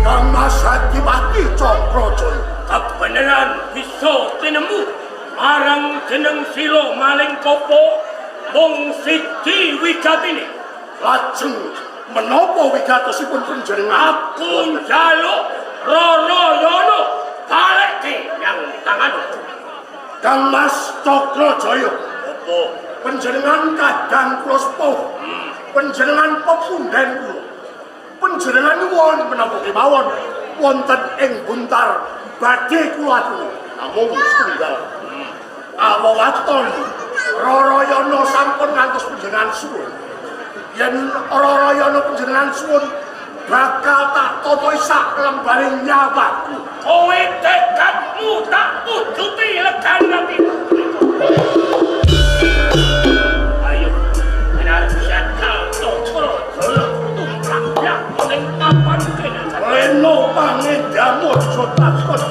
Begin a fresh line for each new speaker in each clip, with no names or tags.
Kang Mas Adipati Cakrajaya.
Kebenaran bisa tinemu marang jeneng sira maling kopo mung siji wigatine.
Lajeng menapa wigatosipun panjenengan?
Aku njaluk Rarayana balekke nyang tanganku.
Kang Mas Cakrajaya,
Apa?
Panjenengan kadang kula sepuh. Panjenengan pepunden kula. Panjenengan nyuwun menapa kemawon wonten ing Buntar badhe kula aturi. Namung setunggal. Awawaton Rarayana sampun ngantos panjenengan suwun. Yen Rarayana panjenengan suwun bakal tak tata sak lembare nyawaku.
Kowe tekadmu tak wujuti legan ati. Ayo, benar jajal Cakrajaya tumrap ning papan kene.
Leno pangendamu aja takut.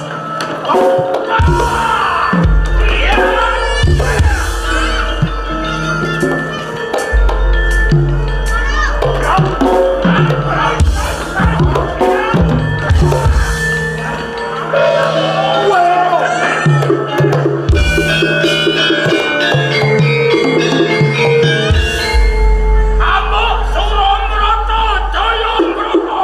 Amuk Suramrata Jaya Mrata.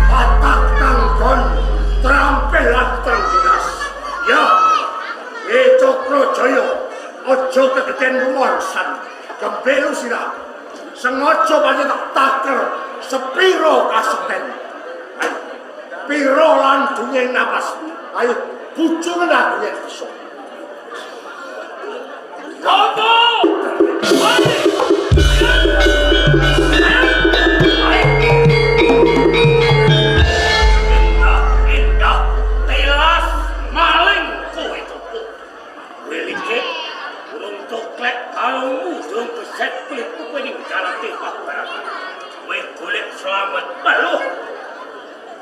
Patak tanggon terampil lan trengginas. Ya, Cakrajaya, aja kegeden rumangsan. Gembelu sira. Sengaja pancen tak taker sepiro kasekten. Ayo, piro lan dunye napas. Ayo, bujungen aku yen bisa.
Apa? Indah, indah, tilas maling kowe kopo. Kowe licik, urung coklek kalungmu, durung keset kulitmu kowe ning karate pabaratan. Kowe golek selamat peluh.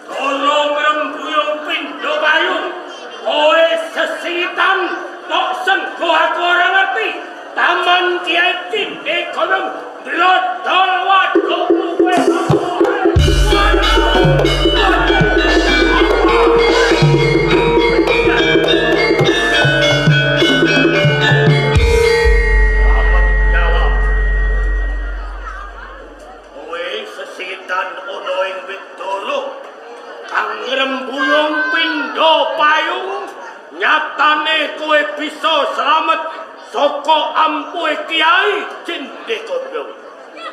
Doro ngrembuyung pindha payung. Kowe sesingitan tok senggo aku ora ngerti. Taman Kiai Cinde kono glodol wadukmu kowe. Selamat nyawa. Kowe sesingitan ana ing Widara kang ngrembuyung pindha payung, nyatane kowe bisa slamet saka ampuhe Kiai Cindekanda.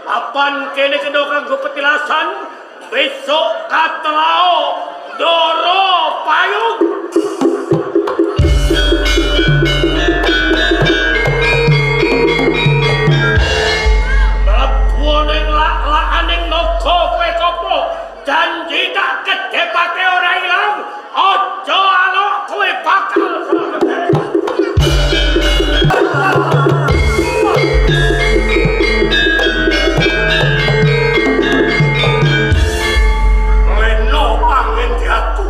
Papan kene kena kanggo petilasan, besok katelao Ndara payung. Mlebu ning lak-lakaning naga kowe kopo? Janji tak kedhepake ora ilang. Aja alok kowe bakal slamet.
Leno pangendiaku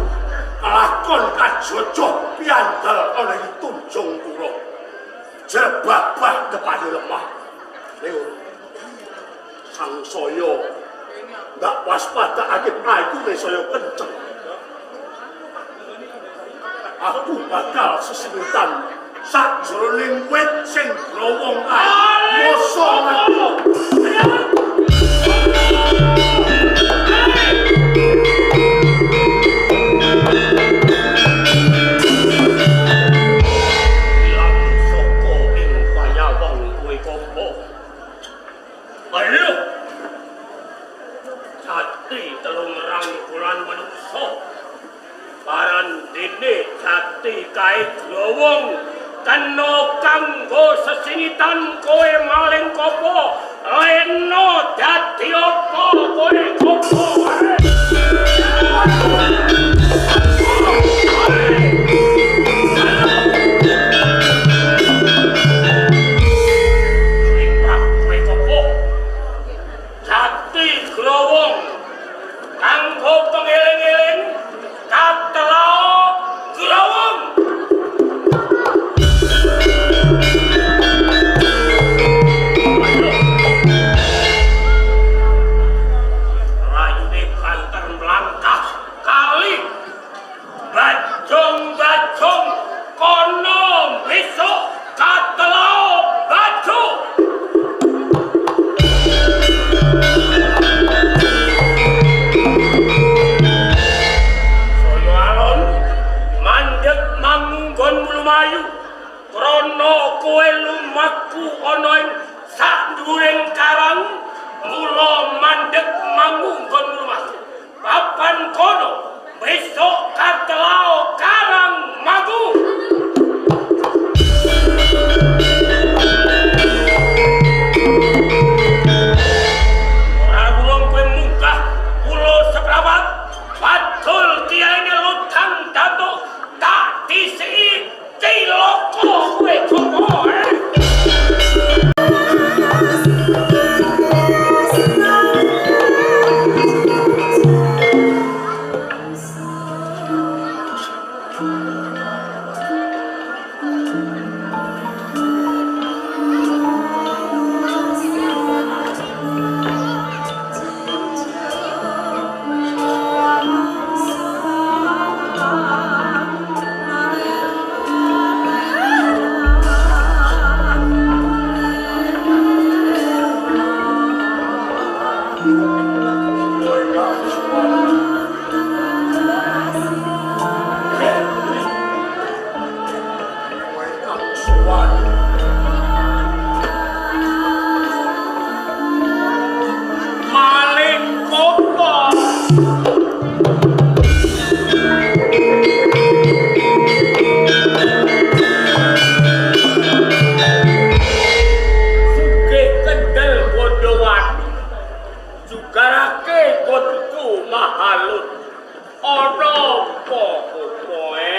kelakon kajojo piandel ana ing Tunjung Pura. Jebabah kepada lemah. Leo sangsaya ndak waspadakake playune saya kenceng. Aku bakal sesingitan sakjroning wit sing growong kae. Mosok aku.
Ilang saka ing payawong kowe kopo. Ayo. Jati telung rangkulan manungsa. Parandene jati kae growong kena kanggo sesingitan kowe maling kopo. Leno dadi apa kowe kopo? Limpah kowe kopo. Jati growong kanggo
Kang sowan.
Maling kopo. Sugih kendel Bondowani. Jugarake konku mahalut. Ana apa kowe?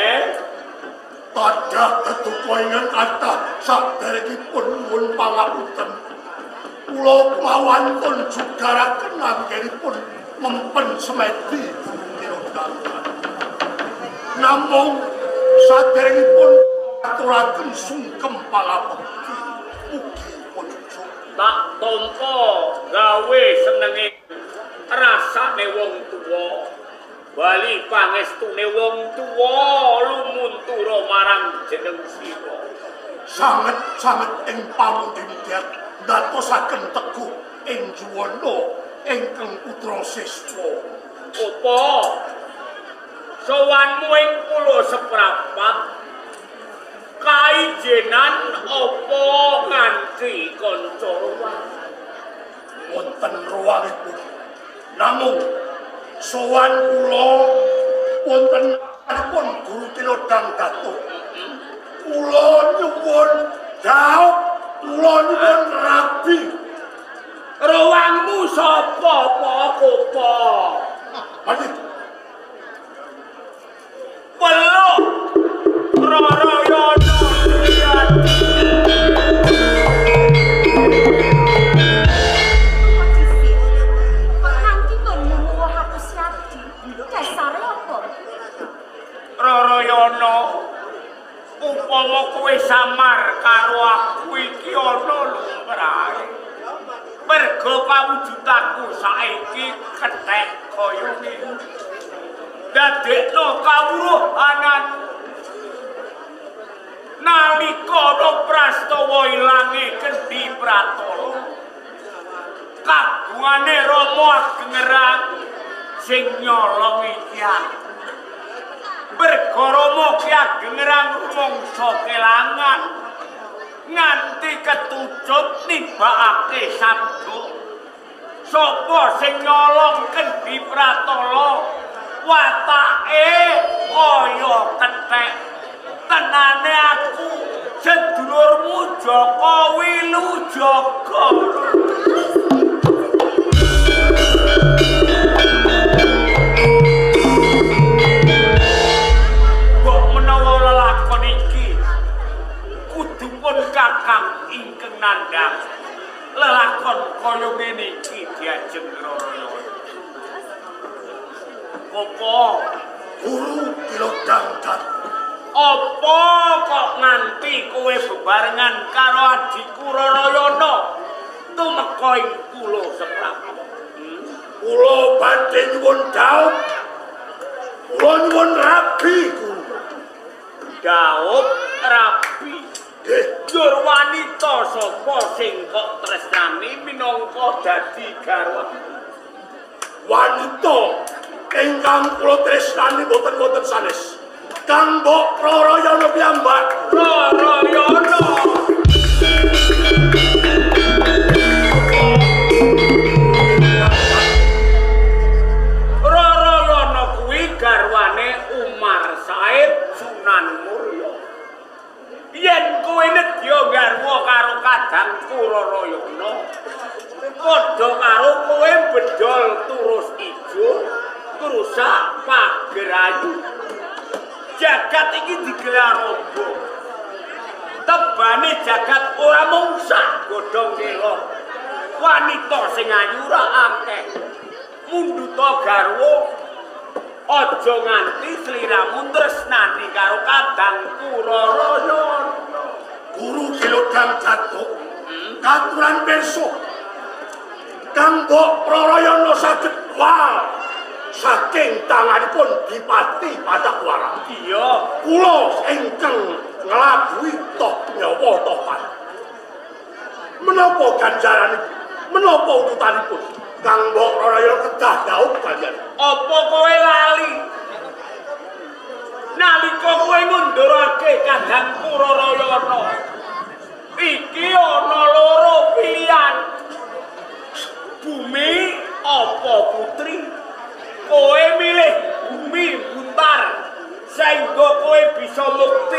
Tadah tetuka ingkang kathah saderengipun nyuwun pangapunten. Kula mawantun jugaraken anggenipun mempen semedi Guru. Namung saderengipun aturaken sungkem pangabekti mugi pujuk.
Tak tampa gawe senenge rasane wong tuwa. Bali pangestune wong tuwa lumuntura marang jeneng sira.
Sanget-sanget ing pamundhi-mundhiat ndatosaken teguh ing juwana ingkang putra siswa.
Apa sowanmu ing pulo seprapat kaijenan apa nganti kanca ruwang?
Wonten ruwangipun. Namung sowan kula wonten pun Guru Tilodang Datuk. Kula nyuwun dhaup, kula nyuwun rabi.
Ruwangmu sapa apa kopo?
Mari
peluk Rarayana liyan.
Kok nganti nggonmu nguwuh aku Siadi? Dasare apa?
Rarayana, upama kowe samar karo aku iki ana lumrahe. Mergo kawujudanku saiki kethek kaya ngene. Dadekno kawruhanan nalika ana prastawa ilange Kendhi Pratala. Kagungane Rama Ageng Ngerang sing nyolong iki aku. Mergo Rama Ki Ageng Ngerang rumangsa kelangan nganti ketucut nibakake sabda. Sapa sing nyolong Kendhi Pratala watake kaya kethek. Tenane aku sedulurmu Jaka Wilujaga. Mbok menawa lelakon iki kudu pun kakang ingkang nandhang lelakon kaya ngene iki diajeng Rarayana. Apa
Guru Tilodang Datuk?
Apa kok nganti kowe bebarengan karo adhiku Rarayana tumeka ing pulo seprapat?
Kula badhe nyuwun dhaup. Kula nyuwun rabi, Guru.
Dhaup rabi.
Nggih.
Njur wanita sapa sing kok tresnani minangka dadi garwa?
Wanita ingkang kula tresnani boten-boten sanes. Kang Mbok Rarayana piyambak.
Rarayana. Rarayana kuwi garwane Umar Said Sunan Muria. Yen kowe nedya garwa karo kadangku Rarayana, padha karo kowe bedol turus ijo, ngrusak pager ayu. Jagat iki digelar ombo. Tebane jagat ora mung sak godhong kelo. Wanita sing ayu ora akeh. Mundhuta garwa aja nganti sliramu tresnani karo kadangku Rarayana.
Guru Tilodang Datuk, katuran pirsa Kang Mbok Rarayana saged wal saking tanganipun Dipati Pathakwarang.
Iya,
kula ingkang nglabuhi toh nyawa topan. Menapa ganjaranipun? Menapa ututanipun? Kang Mbok Rarayana kedah dhaup kaliyan.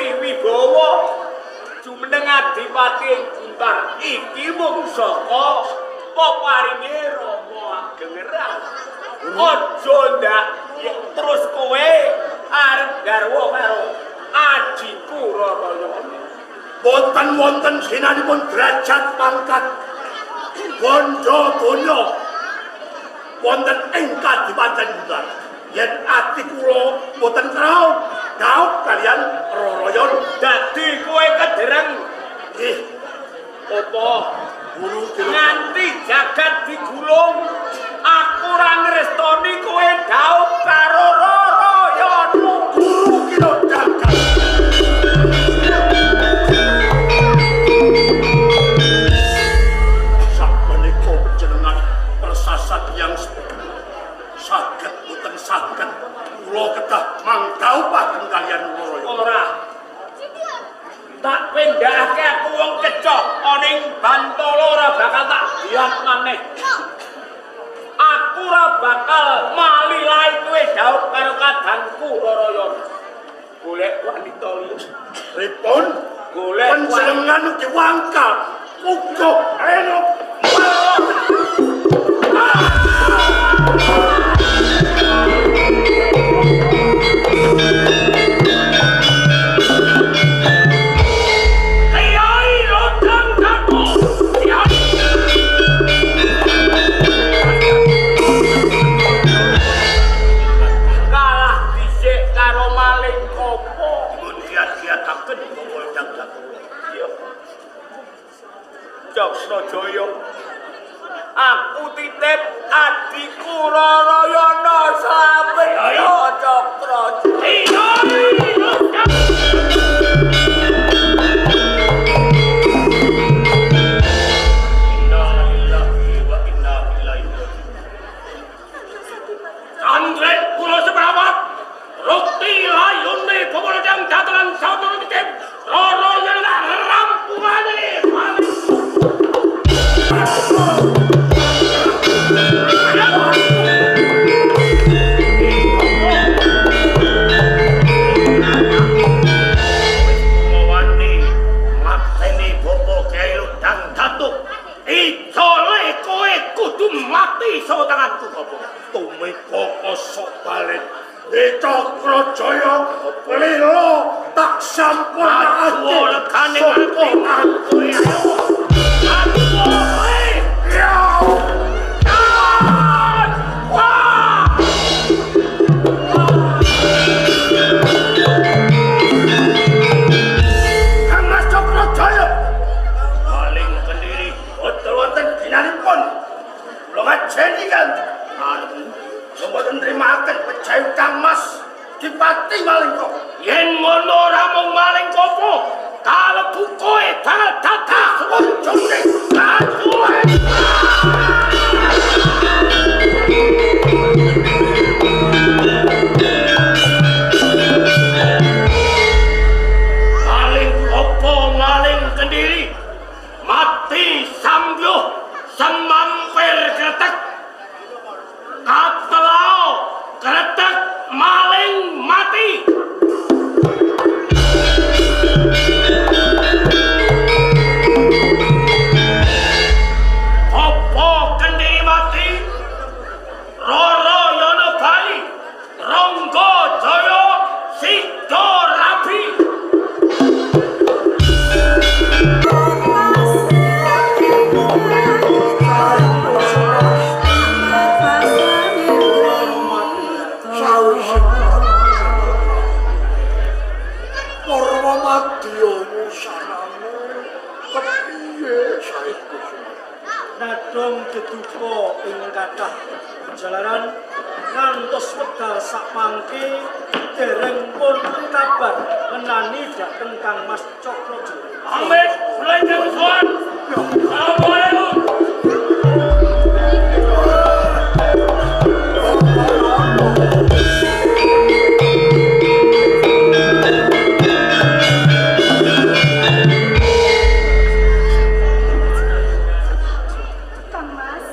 Kyai Wibawa jumeneng adipati ing Buntar iki mung saka peparinge Rama Ageng Rah. Aja ndak terus kowe arep garwa karo adhiku Rarayana.
Boten wonten ginanipun derajat pangkat bondo donya wonten ing Kadipaten Buntar. Yen ati kula boten kraon dhaup kaliyan Rarayana.
Dadi kowe kedereng
nggih
apa
guru
nganti jagat digulung aku ora ngrestoni kowe dhaup karo Rarayana.
Guru kira jagat sakmenika panjenengan persasat yang saged boten saged kula kedah mangdhaupaken kaliyan Rarayana.
Ora tak pindhakake aku wong kecoh ana ing Bantala ora bakal tak biak maneh. Aku ora bakal malilai kowe dhaup karo kadangku Rarayana. Golek wanita liya.
Pripun?
Golek
panjenengan ugi wangkal uga enok.
Kyai Lodang Dato. Kalah dhisik karo maling kopo.
Dipun kiat-kiataken Bapak Lodang Dato.
Iya. Cakrajaya, aku titip adhiku Rarayana slamet Cakrajaya.
Inna lillahi wa inna ilaihi raji'un.
Andre kula seprawat rukti layune Bapak Lodang Dato lan saudara titip Rarayana rampungane.
Mawani mateni Bapak Kyai Lodang Datuk.
Ijole kowe kudu mati saka tanganku Bapak.
Tumeka kosok balen. Cakrajaya lila tak sampurnakake
legane
saka
ati.
aku.
Aku kowe.
Ya. Kang Mas Cakrajaya paling Kendiri boten wonten ginanipun. Kula ngajeni kan. Mboten nrimakaken pejahe Kang Mas Dipati Malengka.
Yen ngono ora mung maling kopo, kalebu kowe bakal dadah
Suwun jone.
Aduh. Maling kopo maling Kendiri mati sambyuh semampir kretek katelao kretek maling mati. Apa Kendiri mati Rarayana bali Rangga Jaya sida rabi.
Purwa Madya wusanamu kepiye Said Kusuma?
Nadong deduka ing kathah jalaran ngantos wekdal sakmangke dereng pun kabar ngenani dhateng Kang Mas Cakrajaya.
Amit lenjeng suwan. Assalamualaikum.
Kang Mas.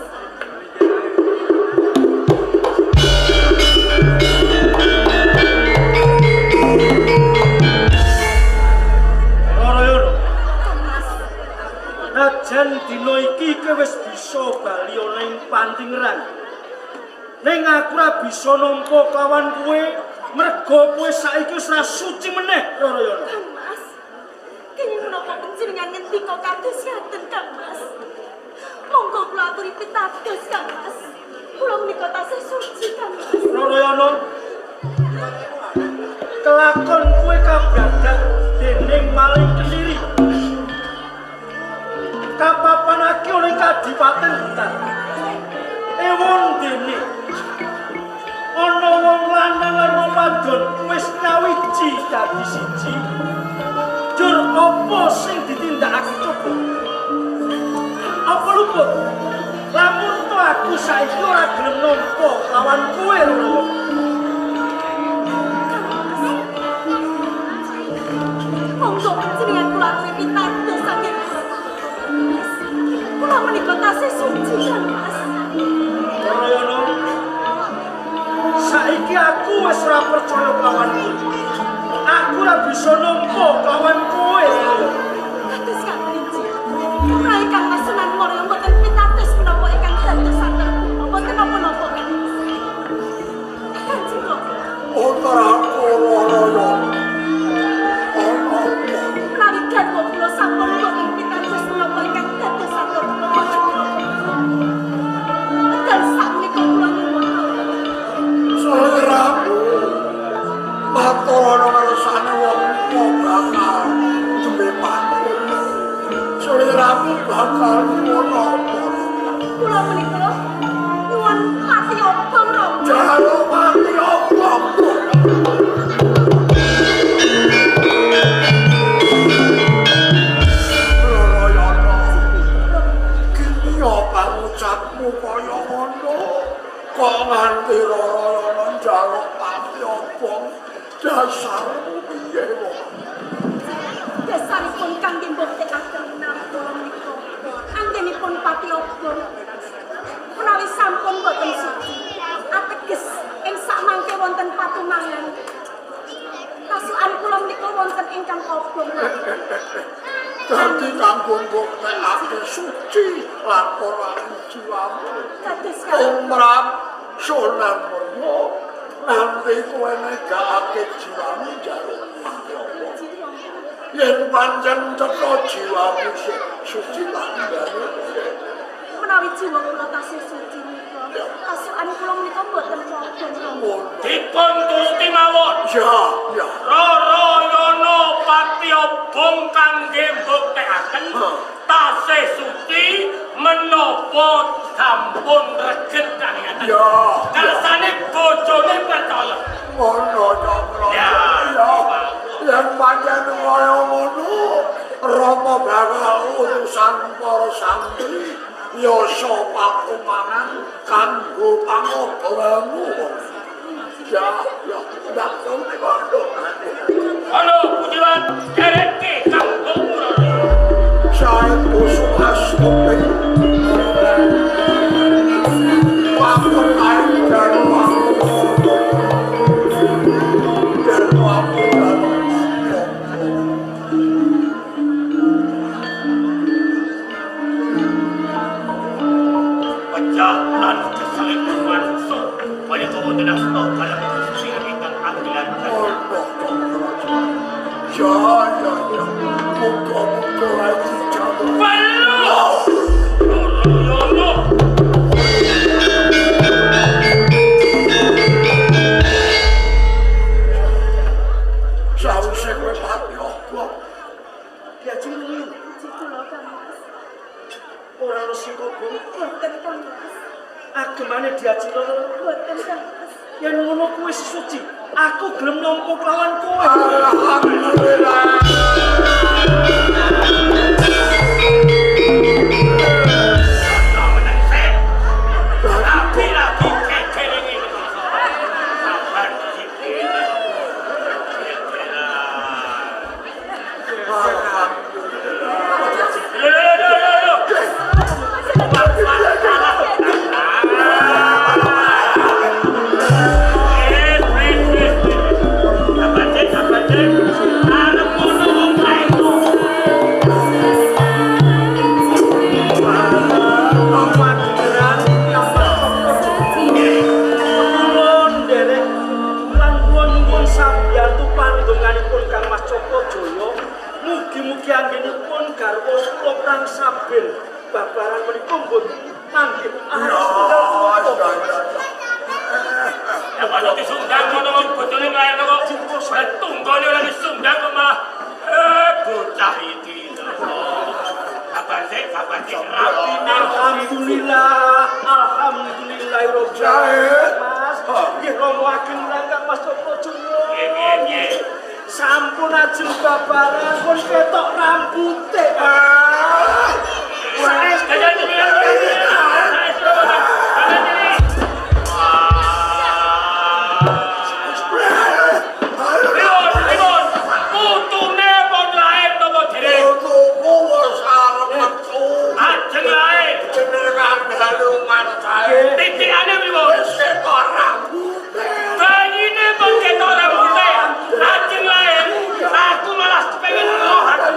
Ning aku ora bisa nampa kawan kowe merga kowe saiki wis ora suci meneh, Rarayana.
Kang Mas, kenging menapa panjenengan ngendika kados ngaten, Kang Mas? Monggo kula aturi pitados, Kang Mas. Kula menika tasih suci, Kang Mas.
Rarayana, kelakon kowe kabradak dening maling Kediri. Kapapanake oleh Kadipaten Blitar. Ewon dene ana wong lanang lan wong wadon wis nyawiji dadi siji. Jur apa sing ditindakake coba? Apa luput? Lamun to aku saiki ora gelem nampa lawan kowe, Rarayana.
Monggo panjenengan kula aturi pitados saking kula. Kula menika tasih suci, Kang Mas.
Rarayana, saiki aku wis ora percaya kelawan kowe. Aku ora bisa nampa kelawan kowe, Rarayana.
Kados ngaten iki. Menawi Kang Mas Sunan Muria mboten pitados menapa ingkang dados sater kula, mboten napa-napa, Kang Mas. Kanjeng Rama,
Putraku Rarayana. Ana apa?
Menawi garwa kula sampun mboten pitados menapa ingkang dados sater kula, mboten napa-napa. Wekdal sakmenika kula nyuwun kawula.
Sliramu matur ana ngersane wong tuwa bakal jembe pati. Sliramu bakal nyuwun apa?
Kula menika nyuwun pati obong, Rama.
Jaluk pati obong. Rarayana, kini apa ucapmu kaya ngono? Kok nganti Rarayana njaluk pati obong? Dasarmu piye wong?
Dasaripun kangge mbuktekaken menawi kula menika anggenipun pati obong menawi sampun boten suci ateges ing sakmangke wonten patumangan kasukan kula menika wonten ingkang obong.
Dadi kanggo mbuktekake suci lan ora jiwamu.
Kados kali
Tumrap Sunan Muria nanti kowe negakake jiwamu njaluk pati obong. Yen pancen cetha jiwamu suci tandane
menawi jiwa kula tasih suci menika kasukan kula menika boten obong, Rama.
ngono.
Dipun turuti mawon.
Ya, ya.
Rarayana pati obong kangge mbuktekaken tasih suci menapa sampun reget kaliyan.
Ya.
Kersane bojone percaya.
Ngono Cakra.
Ya.
Ya. Yen pancen kaya ngono, Rama bakal urusan para santri yasa pakumangan kanggo pangobonganmu. Ya, ya, dakon kono.
Halo Budiwan, dereke kanggo Rara.
Sae kusumastuti. Pakumangan darma. Darma darma.
Pecah lan kesalipun manungsa menika wonten asta kalem Gusti ingkang agilan.
Ono Cakra. Ya, ya, ya. Muga-muga wae dijaga.
Balo! Rarayana.
Sawise kowe pati obong,
Diajeng kuwi
Puji kula, Kang Mas.
ora ana sing kobong.
Boten, Kang Mas.
Agemane diajeng Rarayana.
Boten, Kang Mas.
Yen ngono kuwi suci, aku gelem nampa kelawan kowe.
Alhamdulillah.
Meneng sik. Lagi-lagi kekelingi menungsa. Sabar sithik. Lho lho lho lho lho. Wis wis wis. Sabar sik, sabar sik. Arep ngono.
Perang Sabil babaran menika mboten manggih aris tunggal punapa.
Ya kalau disundang ngono wong bojone nglairno kok tunggone ora disundang kok malah bocah iki. Kabar sik rapine.
Alhamdulillah, alhamdulillahirabbil alamin. Mas, nggih Romo Ageng Rangkak Mas Cokro.
Nggih, nggih.
Sampun ajeng babaran pun ketok rambute. Saestu.
Putune pun lair napa dereng?
Putuku wis arep metu.
Ajeng lair.
Jenengan dalu mancae.
Titikane pripun?
Wis ketok rambute.
Bayine pun ketok rambute. Ajeng lair. Aku malah kepengin roh aku.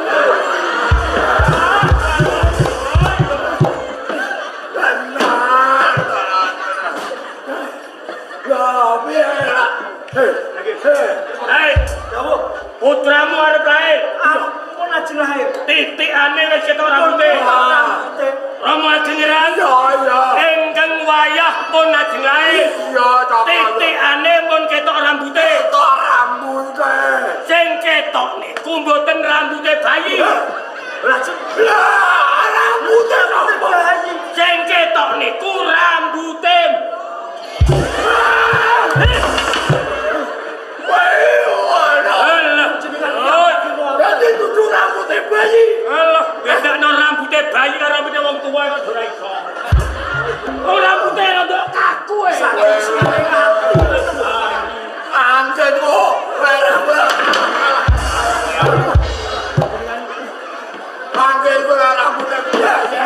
Benar. Ya piye lah. Hei, hei.
Hei, putramu arep lair.
Pun ajeng lahir.
Titikane wis ketok rambute.
Rambute.
Romo Ageng Rang.
Ya, ya.
Ingkang wayah pun ajeng lair.
Iya, Cokro.
Titikane pun ketok rambute.
Ketok rambute.
Sing ketok niku mboten rambute bayi.
Lajeng
Lah, rambute sapa?
bayi.
Sing ketok niku rambute.
Weh, ana.
Alah,
Dadi dudu rambute bayi.
alah, bedakno rambute bayi karo rambute wong tuwa kok ora iso. Oh, rambute rada kaku e.
Saking senenge ati.
Anjen kok rambut. Anjen kok rambute bayi.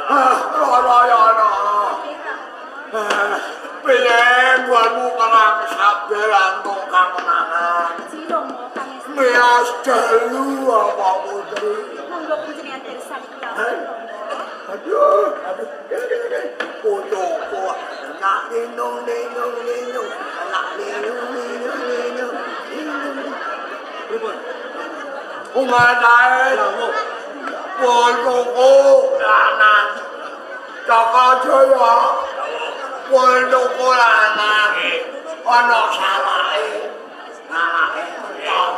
Ah, Rarayana. Piye buatmu perang Sabil antuk kamenangan?
Ji Romo pangestu.
Mias dalu apa putri?
Monggo panjenengan pirsani kula Romo.
Aduh, aduh, kene kene kene. Putuku, anak ninung ninung ninung, anak ninung ninung ninung ninung.
Pripun?
Umanae,
Lawuh.
putuku lanang. Cakra Jaya, putuku lanang. Ana salahe, salahe mentok.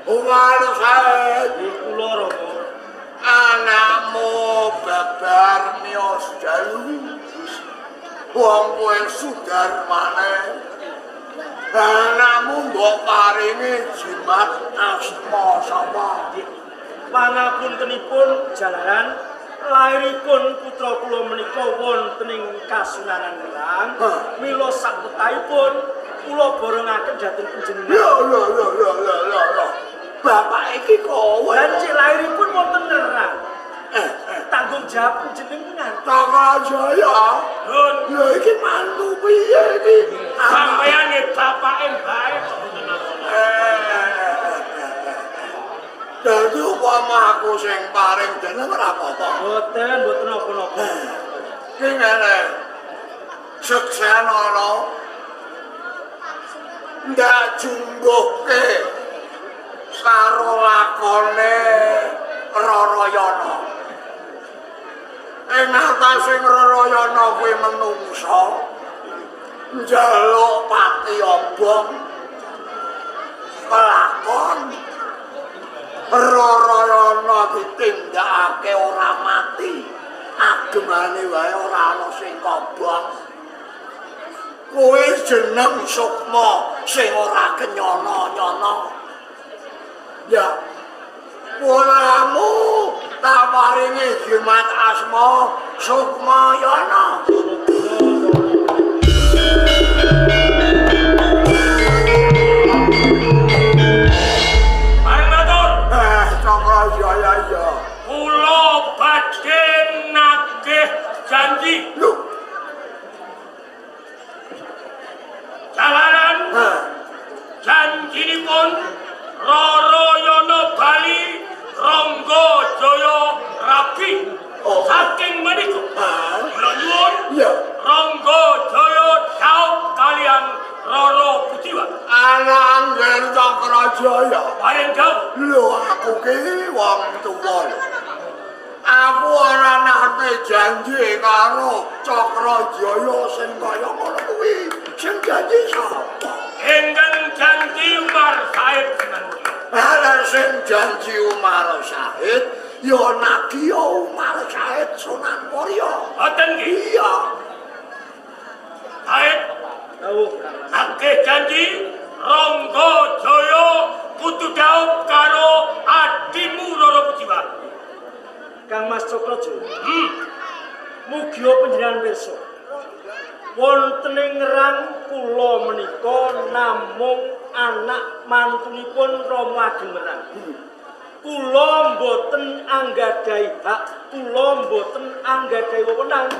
Umar Said,
Nggih kula Romo.
anakmu beber miyos dalu. Wong kowe Sudarmane. Anakmu mbok paringi jimat asma sapa?
Pangapuntenipun jalaran lairipun putra kula menika wonten ing Kasunanan Ngerang. Mila sakwetahipun kula borongaken dhateng panjenengan.
Lho lho lho lho lho lho lho. Bapak iki kowe.
Lan cek lairipun wonten Ngerang. Tanggung jawab panjenengan.
Cakra Jaya.
Nun,
Lho iki mantu piye iki?
sampeyan nggih bapake bae kok mboten napa.
Dadi upama aku sing paring jeneng ora apa-apa.
Mboten, mboten napa-napa.
Ki ngene. Suksen ana. Ndak jungguhke karo lakone Rarayana. Ing atase Rarayana kuwi menungsa njaluk pati obong pelakon Rarayana ditindakake ora mati, agemane wae ora ana sing kobong. Kuwi jeneng sukma sing ora kenyono-nyono. Ya, putramu tak paringi jimat asma Sukmayana.
Bareng matur,
Cakra Jaya ya.
kula badhe nagih janji
Lho,
jalaran
eh,
janjinipun Rarayana bali Rangga Margi saking menika kula nyuwun Rangga Jaya dhaup kalian Rara Pujiwat.
Anak Angger Cakrajaya.
Paring dhawuh.
Lho aku ki wong tuwa lho. Aku ora nate janji karo Cakrajaya sing kaya ngono kuwi. Sing janji sapa?
Ingkang janji Umar Said Manurya.
Lah sing janji Umar Said ya nagiya Umar Said Sunan Muria.
Boten nggih?
Iya.
Said
Dawuh.
Akeh janji Rangga Jaya kudu dhaup karo adimu Rara Pujiwat.
Kang Mas Cakrajaya. Mugia panjenengan pirsa. Wonten ing ngerang kula menika namung anak mantunipun Rama Ageng Merang. Kula mboten anggadhahi hak, kula mboten anggadhahi wewenang.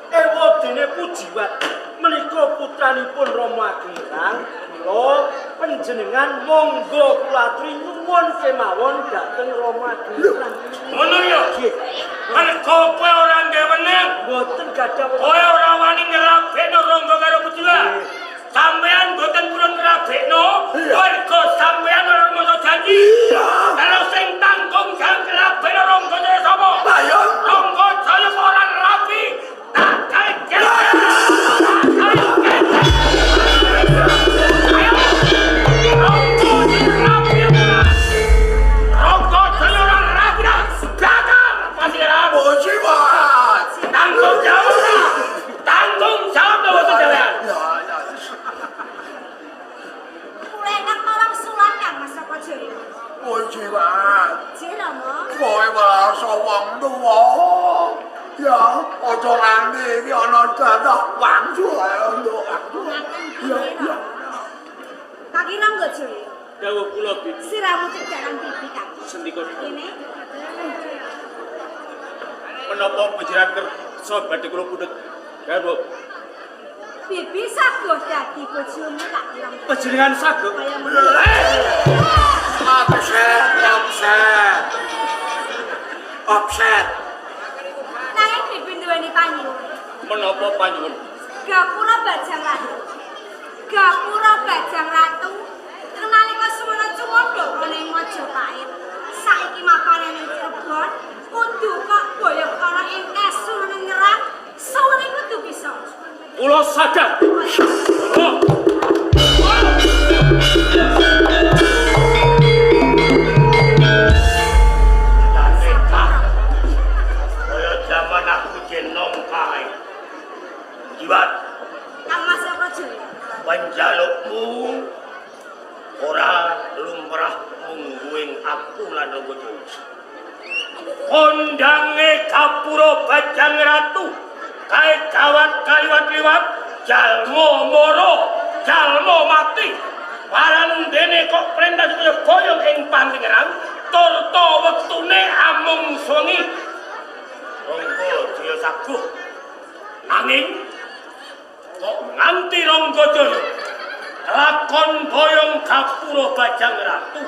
Ewadene Pujiwat menika putranipun Rama Ageng Merang, kula panjenengan monggo kula aturi nyuwun kemawon dhateng Rama Ageng Merang.
Ngono ya?
Nggih.
Mergo kowe ora ndek wenang,
mboten gadah wewenang.
Kowe ora wani ngrabekno Rangga karo Pujiwat. Sampeyan mboten purun ngrabekno, mergo sampeyan ora rumangsa janji. Terus sing tanggung jawab ngrabekno Rangga Jaya sapa? Rangga Jaya ora rapi. Tak gawe kene. Rangga Jaya ora rapi dah. Bakar pasiran.
Pujiwat.
Tanggung jawab. Tanggung jawab lho boten sampeyan.
Kula ingkang marang sulan Kang Mas Cakrajaya.
Pujiwat.
Nggih Rama.
Kowe merasa wong tuwa. Ya, aja nganti iki ana dadah wangsul ayo nduk. Ya, ya.
Kaki Rangga Jaya.
Dawuh kula Bibi.
Siramu cedhakan Bibi Kang.
Sendika
Kene.
Menapa panjenengan kersa badhe kula pundhut? Garwa.
Bibi saguh dadi bojomu Kak Rangga.
Panjenengan saguh.
Kaya ngono.
Offset, offset. Offset.
Nanging Bibi duweni panyuwun.
Menapa panyuwun?
Gapura Bajang Ratu. Gapura Bajang Ratu nalika semono cumandha ana ing Majapahit. Saiki mapane ning Cirebon, kudu kok boyong ana ing Kasunan Ngerang, suwene kudu bisa.
Kula sadar.
Oh. Kaya jaman aku jenom kae. Jiwat,
Kang Mas Cakrajaya.
panjalukmu ora lumrah mungguing aku lan Rangga Jaya. Kondange gapura Bajang Ratu kae gawat kaliwat-liwat jalma mara, jalma mati. Parandene kok perintah supaya boyong ing pantingerang turta wektune amung suwengi. Rangga Jaya saguh. Nanging kok nganti Rangga Jaya lakon boyong gapura Bajang Ratu,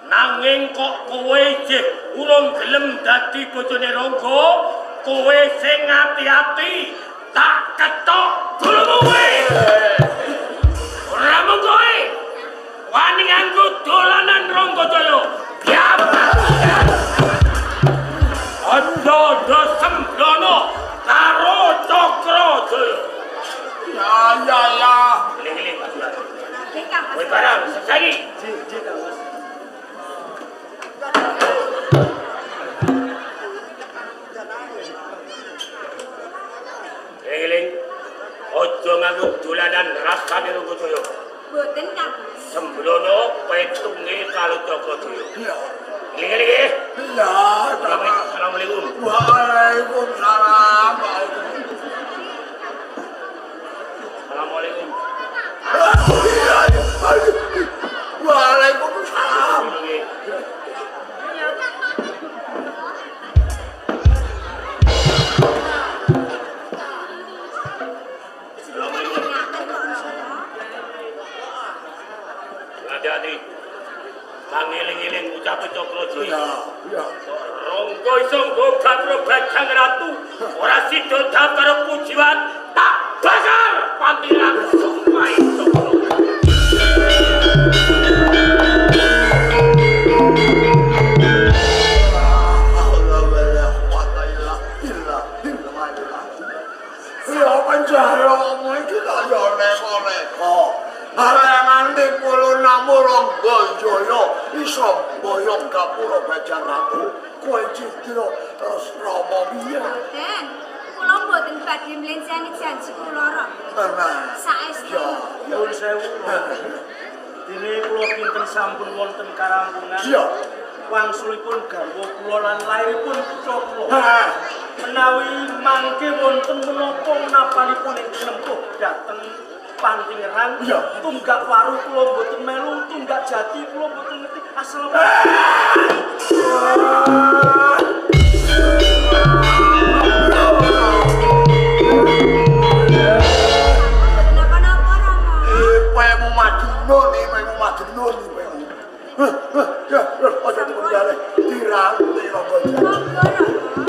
nanging kok kowe isih urung gelem dadi bojone Rangga, kowe sing ati-ati tak ketok gulumu kowe. Ora mung kowe wani nganggo dolanan Rangga Jaya. Aja sembrono karo Cakrajaya.
Ya, ya, ya.
Eling-eling Mas.
Nggih Kang Mas.
Kowe barang saiki.
Nggih, nggih Kang Mas.
Eling-eling. Aja nganggo dolanan rasane Rangga Jaya.
Mboten Kang Mas.
Sembrono petunge karo Cakrajaya.
Iya.
Eling-eling nggih.
Iya,
Assalamualaikum.
Waalaikumsalam.
Assalamualaikum.
Waalaikumsalam.
Nggih. Hati-hati. Kang eling-eling ucape Cakrajaya.
Iya, iya.
Rangga Muga iso nggo gapura Bajang Ratu. Ora sida dap karo pujiwan, tak bakar panti langsung maito.
Ya panjaromu iki kaya leko-leko. Arep nganti pulunamu Rangga Jaya iso mboyong gapura Bajang Ratu. Kowe cidra terus Rama piye?
Mboten. Kula mboten badhe mlenceni janji kula, Rama.
Tenan.
Saestu.
Ya,
Nyuwun sewu. Dene kula kinten sampun wonten karampungan.
Iya.
Wangsulipun garwa kula lan lairipun putra kula.
Heh.
Menawi mangke wonten menapa menapanipun ingkang nempuh dhateng Pantingeran,
Iya.
tunggak waru kula mboten melu, tunggak jati kula mboten ngerti asal.
Mboten napa-napa, Rama.
Ipemu madunun, ipemu madunun, ipemu. Heh, heh, ya, aja dipenjale. Diranti Rangga Jaya.
Monggo, Rama.